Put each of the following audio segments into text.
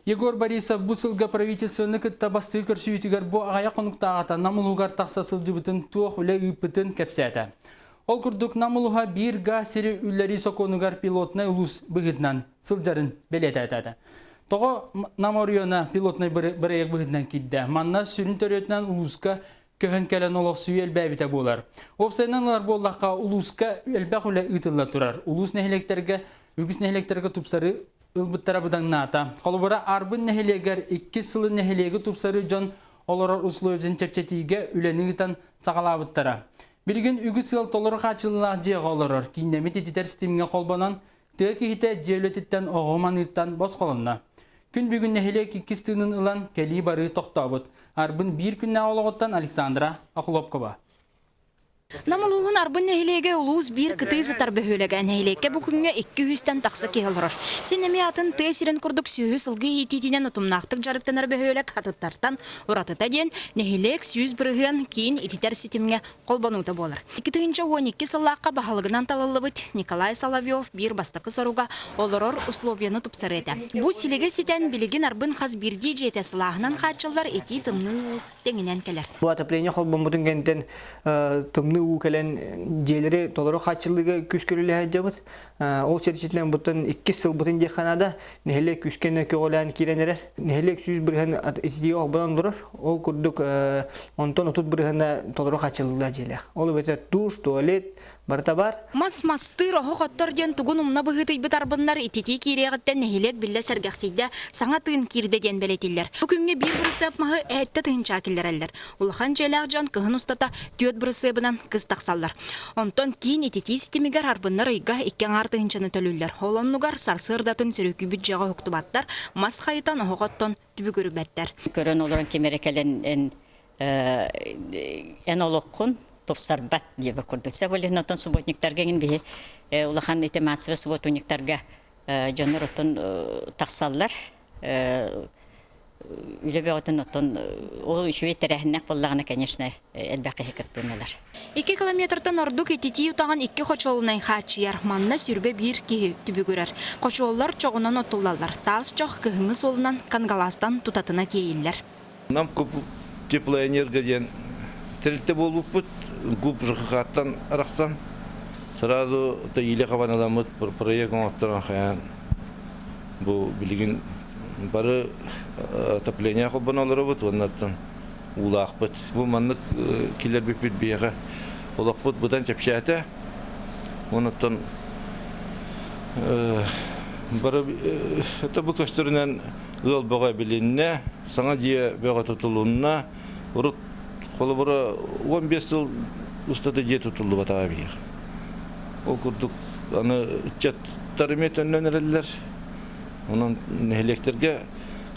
Егор Борисов бу сылга правительствоны кытта бастыы көрсүһүүтүгэр бу аҕыйах хонуктааҕыта Нам улууһугар тахса сылдьыбытын туох үлэ ыыппытын кэпсээтэ. Ол курдук Нам улууһа биир гаа сири үллэрии сокуонугар пилотнай улуус быһыытынан сылдьарын бэлиэтээтэ. Тоҕо Нам оройуона пилотнай бырайыак быһыытынан киирдэ? Манна сүрүн төрүөтүнэн улууска көһөн кэлэн олохсуйуу элбээбитэ буолар. Уопсайынан ылар буоллахха, улууска элбэх үлэ ыытылла турар. Улуус нэһилиэктэргэ үгүс нэһилиэктэргэ тупсарыы ылбыттара быдаҥнаата. Холобура, Арбын нэһилиэгэр иккис сылын нэһилиэги тупсарыы дьон олорор условиятын чэпчэтиигэ үлэни ыытан саҕалаабыттара. Билигин үгүс ыал толору хааччыллыылаах дьиэҕэ олорор, кииннэммит ититэр ситимҥэ холбонон, тыа киһитэ дьиэ үлэтиттэн оҕо маныыттан босхолонно. Күн бүгүн нэһилиэк иккис тыынын ылан, кэлии-барыы тохтообут. Арбын биир күннээх олоҕуттан Александра Охлопкова. Нам улууһун Арбын нэһилиэгэ улуус биир кытыы сытар бөһүөлэгэ. Нэһилиэккэ бу күҥҥэ икки үстэн тахса киһи олорор. Син эмиэ атын тыа сирин курдук сүөһү сылгы иитиитинэн утумнаахтык дьарыктанар бөһүөлэк атыттартан уратыта диэн нэһилиэк 100% киин ититэр ситимҥэ холбонуута буолар. 2012 сыллаахха баһылыгынан талыллыбыт Николай Соловьев биир бастакы соруга олорор условияны тупсарыы этэ. Бу силигэ ситэн билигин Арбын хас биирдии дьиэтэ сылааһынан хааччыллар итии-тымныы уу тэҥинэн кэлэр. Бу отопление холбоммутун кэнниттэн тымныы уу кэлэн дьиэлэри толору хааччыллыыга күүскэ үлэлэһэ сылдьабыт. Ол чэрчитинэн буттан иккис сылбытын диэххэ наада. Нэһилиэк күүскэ көҕүлээн киирэн эрэр. Нэһилиэк 100% ититиигэ холбонон турар. Ол курдук онтон 30 бырыһыана толору хааччыллыылаах дьиэлээх. Ол эбэтэр душ, туалет барыта баар. Мас мастыыр, оһох оттор диэн тугун умна быһыытыйбыт арбыннар ититии киириэҕиттэн нэһилиэк биллэ сэргэхсийдэ, саҥа тыын киирдэ диэн бэлиэтииллэр. Бу күҥҥэ биир бырысыап маһы эһэттэ тыһыынчаҕа киллэрэллэр. Улахан дьиэлээх дьон кыһын устата түөрт бырысыабынан кыс тахсаллар. Онтон киин ититии ситимигэр арбыннар ыйга икки аҥаар тыһыынчаны төлүүллэр. Ол оннугар сарсыардатын сөрүүкүүбүт дьиэҕэ уһуктубаттар, мас хайытан оһох оттон түбүгүрбэттэр. Көрөн олорон ким эрэ кэлэн эн эн олоххун тупсарбат диэбит курдук. Сөп оттон субботниктарга иҥин биһи улахан ити массовый субботниктарга дьоннор оттон тахсаллар. Үлэ бөҕөтүн оттон ол үчүгэй тэрээһиннээх буоллаҕына, конечно, элбэх киһи кыттыыналар. Икки километртан ордук ититии утаҕын икки хочуолунай хааччыйар. Манна сүрбэ биир киһи түбүгүрэр. Хочуоллар чоҕунан оттуллаллар. Таас чох кыһыҥҥы суолунан Кангалаастан тутатына тиэйиллэр. Нам теплоэнерго диэн тэрилтэ буолбуппут. ГУП ЖКХ-ттан арахсан сразу илэ хабаналаммыт проект оҥотторон хайаан бу билигин бары отопление холбоно олоробут уоннаттан уулаахпыт. Бу маннык киллэрбиппит биһиэхэ олохпут быдан чэпчээтэ. Онуттан бары это бу көстөрүнэн ыал бөҕө билиннэ, саҥа дьиэ бөҕө тутулунна. Урут холобура 15 сыл устата дьиэ тутуллубатаҕа биһиэхэ. Ол курдук аны ыччаттар эмиэ төннөн эрэллэр. Онон нэһилиэктэргэ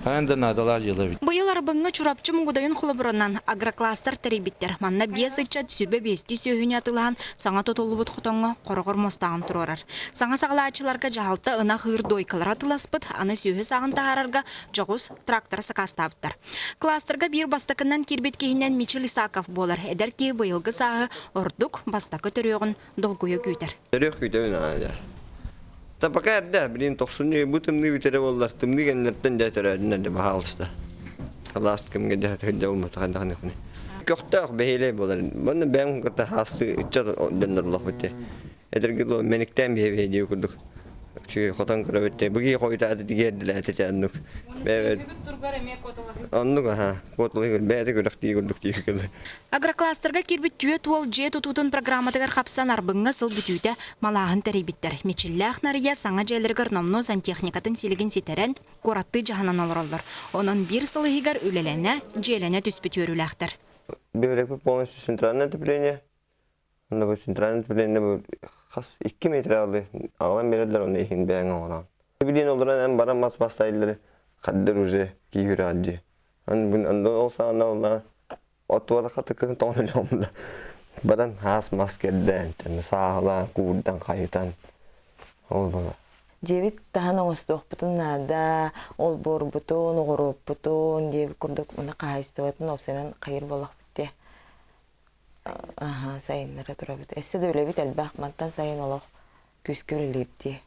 хайаан да наадалаах дьыала эбит. Быйыл Арбыҥҥа Чурапчы Мугудайын холобурунан агрокластер тэрийбиттэр. Манна биэс ыччат сүбэ биэстии сүөһүнү атыылаһан саҥа тутуллубут хотоҥҥо хороҕор муостааҕын туруорар. Саҥа саҕалааччыларга дьаһалта ынах ыыр дойкалары атыыласпыт, аны сүөһү сааҕын таһаарарга дьоҕус тракторы сакаастаабыттар. Кластерга биир бастакынан киирбит киһинэн Мичил Исаков буолар. Эдэр киһи быйылгы сааһы ордук бастакы төрүөҕүн долгуйа күүтэр. Төрүөх күүтэбин аҕа. Та пока эрдэ, блин, тохсунньу бу тымныы бүтэрэ буоллар, тымныы кэннэртэн дьэ төрөөдүн эрдэ баһаалыста. Алаас кэмҥэ дьэ сылдьа булматаҕын даҕаны күнэ. Көхтөөх бэһиэлэй буолар. Манна бэйэм кытта хаастыы ыччат дьоннор булахпыт дии. Эдэрги дуо мэниктээн биһэ-биһэ дии курдук. Хотон көрөбүт бу киһи хойутааты тигиэрдилээтэ чэ оннук. Оннук аха куоталаһыы бэйэтэ күрэхтии курдук дии кэлэ. Агрокластерга киирбит түөрт уол дьиэ тутуутун программатыгар хапсан Арбыҥҥа сыл бүтүүтэ малааһын тэрийбиттэр. Мичиллээх Нарыйа саҥа дьиэлэригэр номнуо сантехникатын силигин ситэрэн, куораттыы дьаһанан олороллор. Онон биир сыл иһигэр үлэлэнэ, дьиэлэнэ түспүт үөрүүлээхтэр. Бөһүөлэкпит полностью центральное отопление. Онно бу центральное отопление бу хас 2 метр аалы аҕалан береллер онно иһин бэйэҥ оҥорон. Билин олорон эн баран мас бастайлары хаддыр уже киһи дии. Ол саҕана оллаан Отуора тыкын тоҕон өлөмлө. Баран хаас мас кэрдээн, сааһылаан, куурдан, хайытан. Ол була. Дьиэбит таһан оҥостуохпутун наада, олбуорбутун, оҕуруоппутун диэбит курдук уна хаһаайыстыбатын уопсайынан хайыр буоллахпыт дии. Аха, сайыннара турабыт. Өссө да үлэбит элбэх, мантан сайын олох күүскэ үлэлиир дии.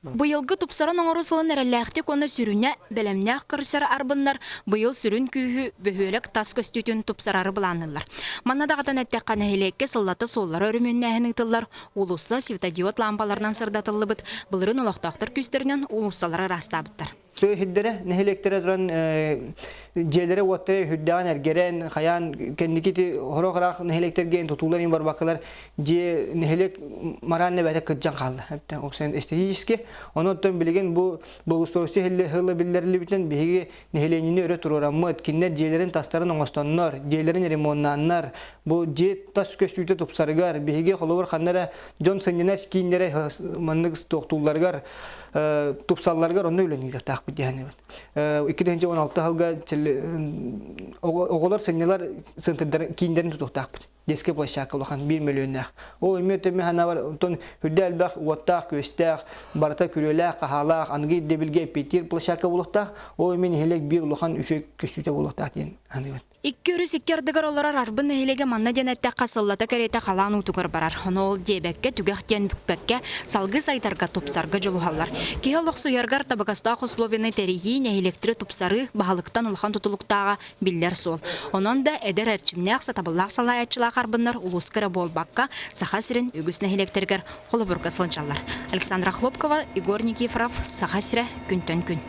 Быйылгы тупсаран оҥоруу сылын эрэллээхтик уонна сүрүнэ бэлэмнээх көрсөр арбыннар быйыл сүрүн күүһү бөһүөлэк тас көстүүтүн тупсарары былаанныыллар. Манна даҕатан эттэххэ, нэһилиэккэ сыллата суоллары өрөмүөннээһин ыытыллар, уулусса светодиод лаампаларынан сырдатыллыбыт, былырыын олохтоохтор күүстэринэн уулуссалары ыраастаабыттар. Тыа сирдэрэ, нэһилиэктэрэ туран дьиэлэрэ-уоттара үрдээҕин эргэрэн, хайаан кэнники ити хорох ыраах нэһилиэктэргэ тутуулар иһин барбаккалар дьиэ нэһилиэк морально бэйэтэ кырдьан хаалла. Эптэн эстетически. Онон билигин бу благоустройство хылла биллэриллибитинэн биһиги нэһилиэнньэни өрө туруораммыт, кинилэр дьиэлэрин тастарын оҥостоннор, дьиэлэрин ремоннааннар, бу дьиэ тас көстүүтэ тупсарыгар, биһиги холобур ханна эрэ дьон сынньанар кииннэрэ маннык туохтуулларыгар тупсалларыгар онно үлэлиэхтаахпыт диэхэнэбин. 2016 сылга оҕолор сынньалар центрдарын кииннэрин тутуохтаахпыт. Детская площадка улахан 1 миллионнаах. Ол эмиэ төмө ханабар онтон үрдэ элбэх уоттаах, күөстээх, барыта күрүөлээх, хаһаалаах, аныгы ирдэбилгэ эппиэттиир площадка буолуохтаах. Ол эмиэ нэһилиэк биир улахан үчүгэй көстүүтэ буолуохтаах диэн саныыбын. Икки өрүс икки ардыгар олорор Арбын нэһилиэгэ манна диэн эттэххэ сыллата кэриэтэ халаан уутугар барар. Ону ол диэбэккэ, түгэх диэн бүкпэккэ, салгыы сайдарга, тупсарга дьулуһаллар. Киһи олохсуйарыгар табыгастаах условияны тэрийии, нэһилиэктэри тупсарыы баһылыктан улахан тутулуктааҕа биллэр суол. Онон да эдэр эрчимнээх, сатабыллаах салайааччылаах арбыннар улууска эрэ буолбакка, Саха сирин үгүс нэһилиэктэригэр холобурга сылдьаллар. Александра Хлопкова, Егор Никифоров, Саха сирэ, күнтэн күн.